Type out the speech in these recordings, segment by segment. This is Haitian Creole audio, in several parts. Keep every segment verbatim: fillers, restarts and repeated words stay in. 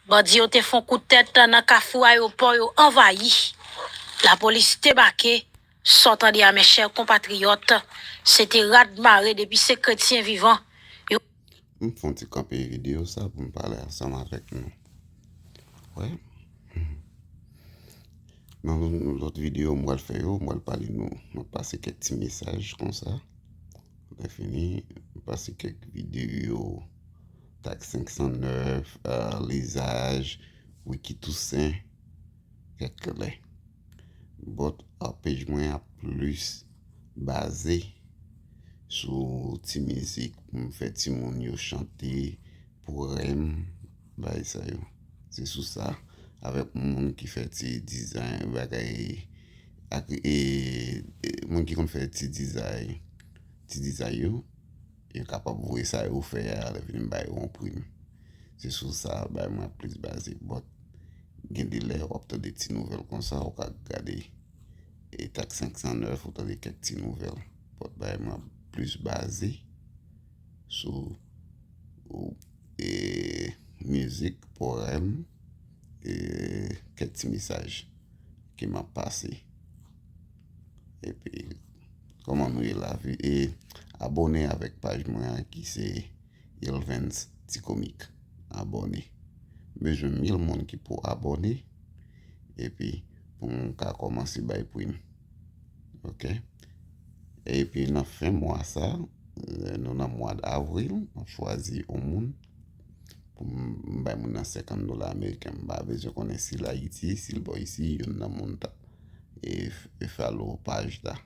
Bandi yo te fè yon kout tèt nan kafou ayewopò, yo anvayi. Lapolis debake. Sa w tande a, mes chers compatriotes, se te rad mare depi se kretyen vivan. Yo. M fè yon ti kanpe videyo sa pou m pale ansanm avèk nou. Wè. Nan lòt videyo m pral fè yo, m pral pale nou, m ap pase kèk ti mesaj konsa. Lè fini, m pase kèk videyo, Tak senk san nèf, ah, Lizaj, Wiki Tousen, kèk lè. But, ah, page mwen ap plis baze sou ti mizik pou m fè timoun yo chante, pou rèm, bagay sa yo. Se sou sa, avèk moun ki fè ti dizay, bagay, ak, e, e, moun ki konn fè ti dizay, ti dizay yo, yo kapab voye sa yo fè a, lè fini m ba yo yon prim. Se sou sa, bagay mwen ap plis baze. But, gen de lè, w ap tande ti nouvèl konsa, ou ka gade, e, Tak senk san nèf, ou tande kèk ti nouvèl. But, bagay mwen ap plis baze sou, ou, e, mizik, powèm, e, kèk ti mesaj ke m ap pase. Epi, kòman nou ye la? Vi-, e, abòne avèk paj mwen an ki se Elvens Ti Komik. Abòne. M bezwen mil moun ki pou abòne. Epi, pou m ka kòmanse bay prim. Oke? Epi, nan fen mwa sa, e, nou nan mwa avril, m ap chwazi yon moun pou m, m bay moun nan senkant dola ameriken. M pa bezwen konnen si l Ayiti, si l bò isi, youn nan moun ta, e, e follow paj la.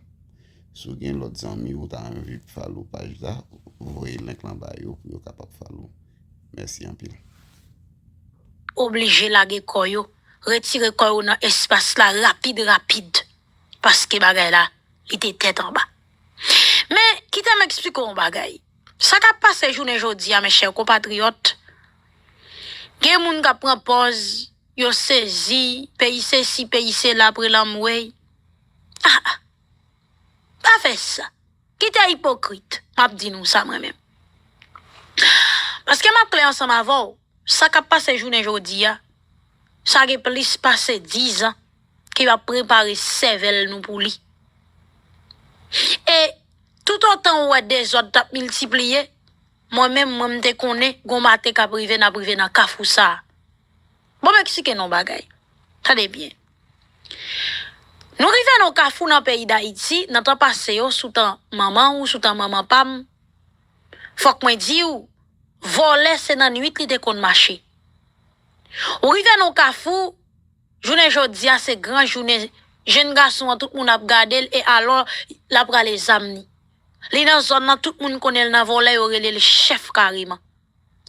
Si w gen lòt zanmi ou ta anvi follow paj la, voye link lan ba yo pou yo kapab follow. Mèsi anpil. Oblije lage kò yo, retire kò yo nan espas la rapid, rapid, paske bagay la, li te tèt anba. Men, kite m eksplike w yon bagay. Sa k ap pase jounen jodi a, mes chers compatriotes, gen moun k ap pran pòz, yo sezi, peyi sesi, peyi sela, prelanm wey. Ah, ah. Pa fè sa. Kite ipokrit. M ap di nou sa mwen menm. Paske m ap klè ansanm avè w, sa k ap pase jounen jodi a, sa gen plis pase diz an ke y ap prepare sèvèl nou pou li. E toutotan ou wè dezòd t ap miltipliye, mwen menm, mwen m te konnen gon maten k ap rive, n ap rive nan kafou sa a. Bon, m eksplike nou yon bagay. Tande byen. Nou rive nan kafou nan peyi Dayiti, nan tan pase yo, sou tan manman ou, sou tan manman pa m, fòk mwen di w, vòlè se nan nuit li te konn mache. Ou rive nan kafou, jounen jodi a se gran jounen, jenn gason an tout moun ap gade l e alò l ap rale zam li. Li nan zòn nan, tout moun konnen l nan vòlè, yo rele l chèf kareman.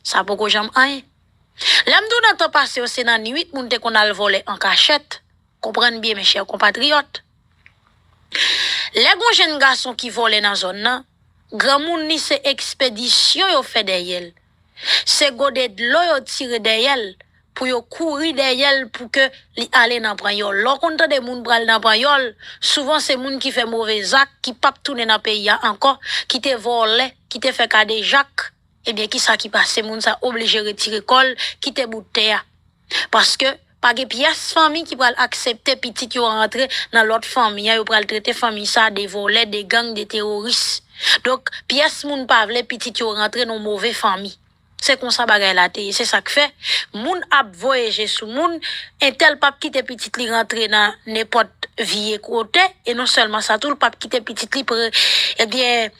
Sa poko janm anyen. Lè m di w nan tan pase yo, se nan nuit moun te konn al vòlè an kachèt. Konprann byen, mes chers compatriotes. Lè gon jenn gason ki vòlè nan zòn nan, granmoun li se ekspedisyon yo fè dèyè l. Se gode dlo yo tire dèyè l pou yo kouri dèyè l pou ke li ale nan panyòl. Lè w konn tande moun pral nan panyòl, souvan se moun ki fè move zak, ki p ap tounen nan peyi a ankò, ki te vòlè, ki te fè kadejak. Ebyen, kisa ki pase? Moun sa oblije retire kò l, kite bout tè a. Paske pa gen pyès fanmi ki pral aksepte pitit yo rantre nan lòt fanmi an, yo pral trete fanmi sa de vòlè, de gang, de teworis. Donk, pyès moun pa vle pitit yo rantre nan move fanmi. Se konsa bagay la te ye. Se sa k fè moun ap voye je sou moun, entèl p ap kite pitit li rantre nan nenpòt vye kote, e non sèlman sa tou, l p ap kite pitit li pre-, ebyen,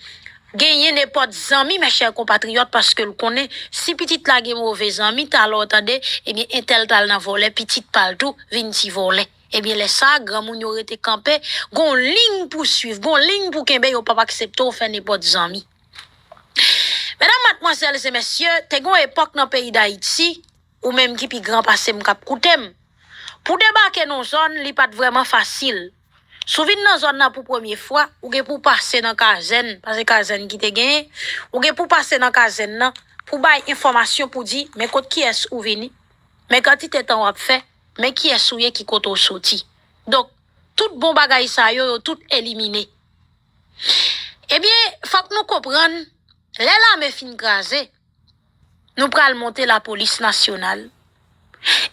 genyen nenpòt zanmi, mes chers compatriotes, paske l konnen si pitit la gen move zanmi, talè w tande, ebyen, entèl t al nan vòlè, pitit pa l tou vin ti vòlè. Ebyen, lè sa a, granmoun yo rete kanpe, gon liy pou swiv, gon liy pou kenbe, yo p ap aksepte w fè nenpòt zanmi. Medam, madmwazèl e mesye, te gon epòk nan peyi Dayiti, ou menm ki pi gran pase m k ap koute m, pou debake nan zòn, li pa t vrèman fasil. Si w vin nan zòn nan pou premye fwa, ou gen pou w pase nan kazèn, paske kazèn ki te genyen, ou gen pou w pase nan kazèn nan pou bay enfòmasyon pou di, men kot kiyès ou vini, men kantite tan w ap fè, men kiyès ou ye, ki kote w soti. Donk, tout bon bagay sa yo, yo tout elimine. Ebyen, fòk nou konprann, lè lame fin kraze, Nou pral monte lapolis nasyonal.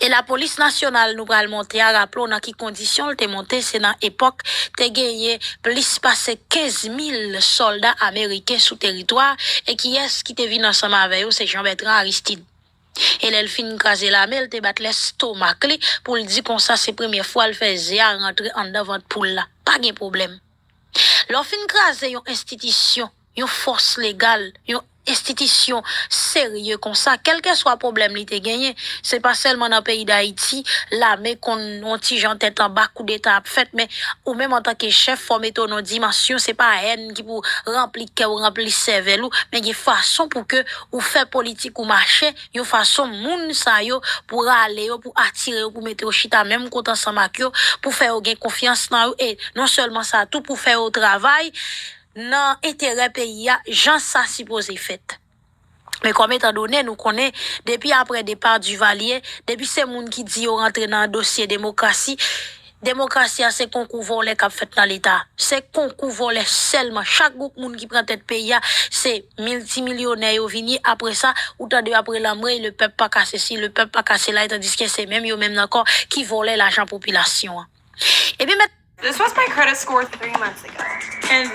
E lapolis nasyonal nou pral monte a, raple w nan ki kondisyon l te monte, se nan epòk te genyen plis pase kenz mil sòlda ameriken sou teritwa, e kiyès ki te vin ansanm avè yo? Se Jean Bertrand Aristide. E lè l fin kraze lame, l te bat lestomak li pou l di konsa se premye fwa l fè ze a rantre anndan vant poul la. Pa gen pwoblèm. Lè w fin kraze yon enstitisyon, yon fòs legal, yon enstitisyon serye konsa, kèlkeswa pwoblèm li te genyen, se pa sèlman nan peyi Dayiti, lame konn yon ti jan tèt anba, koudeta ap fèt, men ou menm antanke chèf, fò w mete w nan yon dimansyon, se pa èn ki pou ranpli kè w, ranpli sèvèl ou, men gen fason pou ke ou fè politik ou mache, yon fason moun sa yo pou rale yo, pou atire yo, pou mete yo chita menm kote ansanm ak yo, pou fè yo gen konfyans nan yo, e non sèlman sa tou, pou fè yo travay nan enterè peyi a, jan sa sipoze fèt. Men kòm etan done nou konnen, depi apre depa Duvalier, depi se moun ki di yo rantre nan dosye demokrasi, demokrasi a se konkou vòlè k ap fèt nan Leta. Se konkou vòlè sèlman. Chak gwoup moun ki pran tèt peyi a, se miltimilyonè yo vin ye. Apre sa, ou tande yo ap rele anmwey, le pèp pa ka sesi, le pèp pa ka sela, tandiske se menm yo menm nan kò ki vòlè lajan popilasyon an. Epi mèt This was my credit score three months ago. And